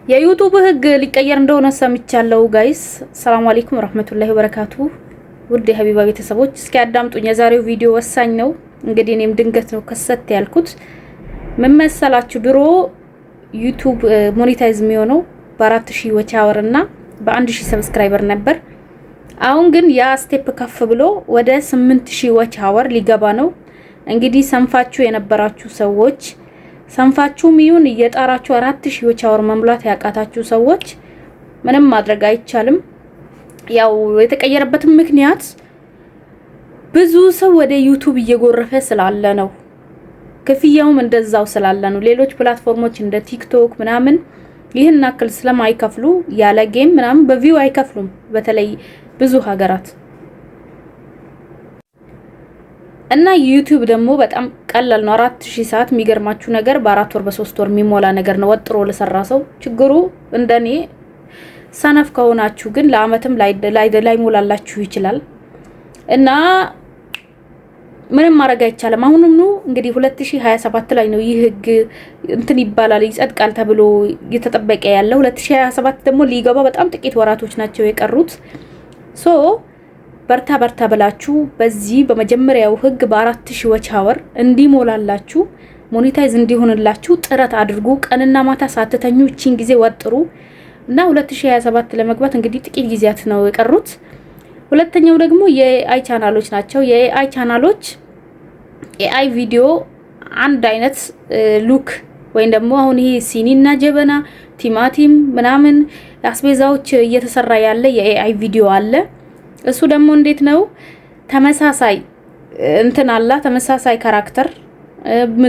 የ YouTube ህግ ሊቀየር እንደሆነ ሰምቻለሁ guys። ሰላም አለይኩም ረህመቱላሂ ወበረካቱ። ውድ የሀቢባ ቤተሰቦች እስኪ አዳምጡኝ። የዛሬው ቪዲዮ ወሳኝ ነው። እንግዲህ እኔም ድንገት ነው ከሰት ያልኩት። ምን መሰላችሁ? ድሮ YouTube monetize የሚሆነው በ4000 watch hour እና በ1000 subscriber ነበር። አሁን ግን ያ step ከፍ ብሎ ወደ 8000 watch hour ሊገባ ነው። እንግዲህ ሰንፋችሁ የነበራችሁ ሰዎች፣ ሰንፋችሁም ይሁን እየጣራችሁ 4000 watch hour መሙላት ያቃታችሁ ሰዎች ምንም ማድረግ አይቻልም። ያው የተቀየረበትም ምክንያት ብዙ ሰው ወደ YouTube እየጎረፈ ስላለ ነው። ክፍያውም እንደዛው ስላለ ነው። ሌሎች platform ኦች እንደ TikTok ምናምን ይህን ያክል ስለማይከፍሉ፣ ያለ game ምናምን በ view አይከፍሉም። በተለይ ብዙ ሀገራት። እና YouTube ደግሞ በጣም ቀላል ነው። 4000 ሰዓት የሚገርማችሁ ነገር በ4 ወር፣ በ3 ወር የሚሞላ ነገር ነው ወጥሮ ለሰራ ሰው። ችግሩ እንደኔ ሰነፍ ከሆናችሁ ግን ለአመትም ላይሞላላችሁ ይችላል እና ምንም ማድረግ አይቻልም። አሁንም ነው እንግዲህ 2027 ላይ ነው ይህ ህግ እንትን ይባላል፣ ይጸድቃል ተብሎ እየተጠበቀ ያለው። 2027 ደግሞ ሊገባ በጣም ጥቂት ወራቶች ናቸው የቀሩት። So በርታ በርታ ብላችሁ በዚህ በመጀመሪያው ህግ በ4000 watch hour እንዲሞላላችሁ፣ monetize እንዲሆንላችሁ ጥረት አድርጉ። ቀንና ማታ ሳትተኙ እቺን ጊዜ ወጥሩ እና 2027 ለመግባት እንግዲህ ጥቂት ጊዜያት ነው የቀሩት። ሁለተኛው ደግሞ የ AI ቻናሎች ናቸው። የ AI ቻናሎች AI ቪዲዮ አንድ አይነት look ወይም ደግሞ አሁን ይሄ ሲኒና ጀበና፣ ቲማቲም ምናምን አስቤዛዎች እየተሰራ ያለ የ AI ቪዲዮ አለ። እሱ ደግሞ እንዴት ነው? ተመሳሳይ እንትን አላ ተመሳሳይ character፣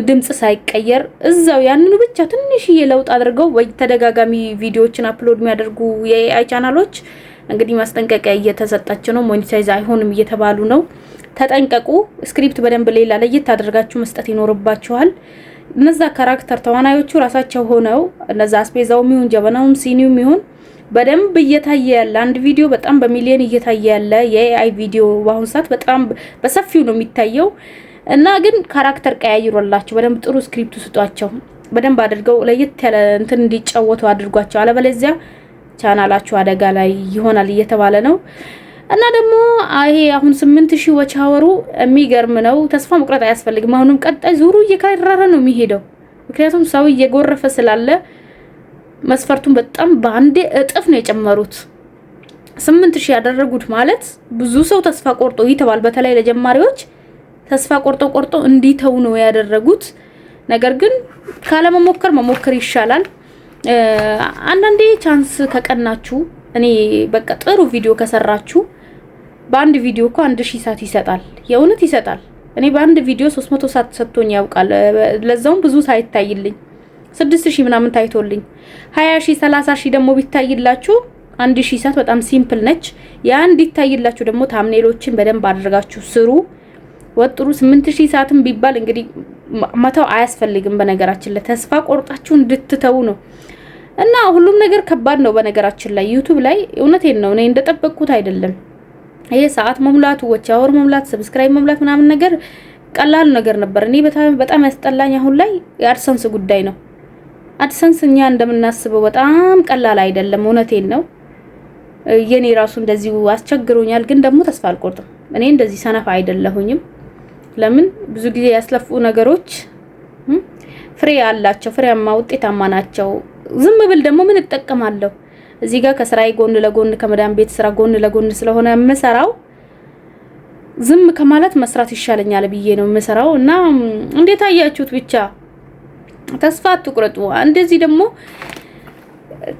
ድምጽ ሳይቀየር እዛው ያንኑ ብቻ ትንሽዬ ለውጥ አድርገው ወይ ተደጋጋሚ ቪዲዮዎችን upload የሚያደርጉ የ AI ቻናሎች እንግዲህ ማስጠንቀቂያ እየተሰጣቸው ነው። Monetize አይሆንም እየተባሉ ነው። ተጠንቀቁ። Script በደንብ ሌላ ለየት አድርጋችሁ መስጠት ይኖርባችኋል። እነዛ character ተዋናዮቹ ራሳቸው ሆነው እነዛ አስቤዛውም ይሁን ጀበናውም ሲኒውም ይሁን በደንብ እየታየ ያለ አንድ ቪዲዮ፣ በጣም በሚሊዮን እየታየ ያለ የ AI ቪዲዮ በአሁኑ ሰዓት በጣም በሰፊው ነው የሚታየው እና ግን character ቀያይሮላቸው በደንብ ጥሩ script ስጧቸው። በደንብ አድርገው ለየት ያለ እንትን እንዲጫወቱ አድርጓቸው። አለበለዚያ ቻናላችሁ አደጋ ላይ ይሆናል እየተባለ ነው። እና ደግሞ ይሄ አሁን 8000 watch hour ኡ የሚገርም ነው። ተስፋ መቁረጥ አያስፈልግም። አሁንም ቀጣይ ዙሩ እየከረረ ነው የሚሄደው። ምክንያቱም ሰው እየጎረፈ ስላለ መስፈርቱን በጣም በአንዴ እጥፍ ነው የጨመሩት። 8000 ያደረጉት ማለት ብዙ ሰው ተስፋ ቆርጦ ይተዋል። በተለይ ለጀማሪዎች ተስፋ ቆርጦ ቆርጦ እንዲተው ነው ያደረጉት። ነገር ግን ካለመሞከር መሞከር ይሻላል። አንዳንዴ chance ከቀናችሁ፣ እኔ በቃ ጥሩ ቪዲዮ ከሰራችሁ በአንድ ቪዲዮ እኮ 1000 ሰዓት ይሰጣል። የእውነት ይሰጣል። እኔ በአንድ ቪዲዮ 300 ሰዓት ሰጥቶኝ ያውቃል። ለዛውም ብዙ ሳይታይልኝ 6000 ምናምን ታይቶልኝ፣ 20 ሺህ 30 ሺህ ደግሞ ቢታይላችሁ 1000 ሰዓት በጣም simple ነች። ያ እንዲታይላችሁ ደግሞ thumbnail ኦችን በደንብ አድርጋችሁ ስሩ፣ ወጥሩ። 8000 ሰዓትም ቢባል እንግዲህ መተው አያስፈልግም። በነገራችን ላይ ተስፋ ቆርጣችሁ እንድትተው ነው እና ሁሉም ነገር ከባድ ነው። በነገራችን ላይ YouTube ላይ እውነቴን ነው፣ እኔ እንደጠበቅኩት አይደለም። ይሄ ሰዓት መሙላቱ፣ watch hour መሙላት፣ subscribe መሙላት ምናምን ነገር ቀላል ነገር ነበር። እኔ በጣም በጣም ያስጠላኝ አሁን ላይ የ AdSense ጉዳይ ነው። AdSense እኛ እንደምናስበው በጣም ቀላል አይደለም። እውነቴን ነው። የኔ ራሱ እንደዚሁ አስቸግሮኛል፣ ግን ደግሞ ተስፋ አልቆርጥም። እኔ እንደዚህ ሰነፍ አይደለሁኝም። ለምን ብዙ ጊዜ ያስለፉ ነገሮች ፍሬ አላቸው፣ ፍሬያማ ውጤታማ ናቸው። ዝም ብል ደግሞ ምን እጠቀማለሁ? እዚህ ጋር ከስራዬ ጎን ለጎን፣ ከመዳም ቤት ስራ ጎን ለጎን ስለሆነ የምሰራው ዝም ከማለት መስራት ይሻለኛል ብዬ ነው የምሰራው። እና እንዴት አያችሁት? ብቻ ተስፋ አትቁረጡ። እንደዚህ ደግሞ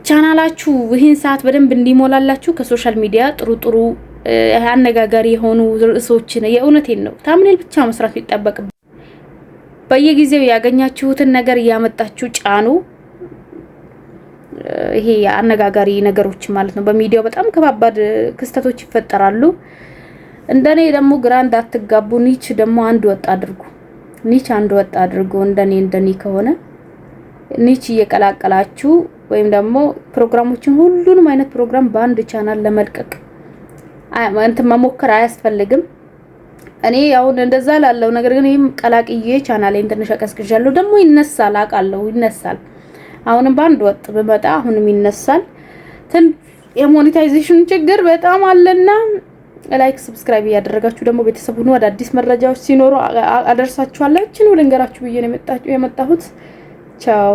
ቻናላችሁ ይህን ሰዓት በደንብ እንዲሞላላችሁ ከ social media ጥሩ ጥሩ አነጋጋሪ የሆኑ ርዕሶችን፣ የእውነቴን ነው፣ thumbnail ብቻ መስራት ይጠበቅ። በየጊዜው ያገኛችሁትን ነገር እያመጣችሁ ጫኑ። ይሄ አነጋጋሪ ነገሮች ማለት ነው። በሚዲያው በጣም ከባባድ ክስተቶች ይፈጠራሉ። እንደኔ ደግሞ ግራ እንዳትጋቡ niche ደግሞ አንድ ወጥ አድርጉ። Niche አንድ ወጥ አድርጉ። እንደኔ እንደኔ ከሆነ niche እየቀላቀላችሁ ወይም ደግሞ ፕሮግራሞችን፣ ሁሉንም አይነት ፕሮግራም በአንድ ቻናል ለመልቀቅ እንትን መሞከር አያስፈልግም። እኔ አሁን እንደዛ ላለው ነገር ግን ይህም ቀላቅዬ ቻናሌን ትንሽ አቀዝቅዣለሁ። ደግሞ ይነሳል፣ አውቃለሁ ይነሳል። አሁንም በአንድ ወጥ ብመጣ አሁንም ይነሳል። የ monetization ችግር በጣም አለና like subscribe እያደረጋችሁ ደግሞ ቤተሰብ ሁኑ። አዳዲስ መረጃዎች ሲኖሩ አደርሳችኋለሁ። ይህችኑ ልንገራችሁ ብዬ ነው የመጣሁት። ቻው።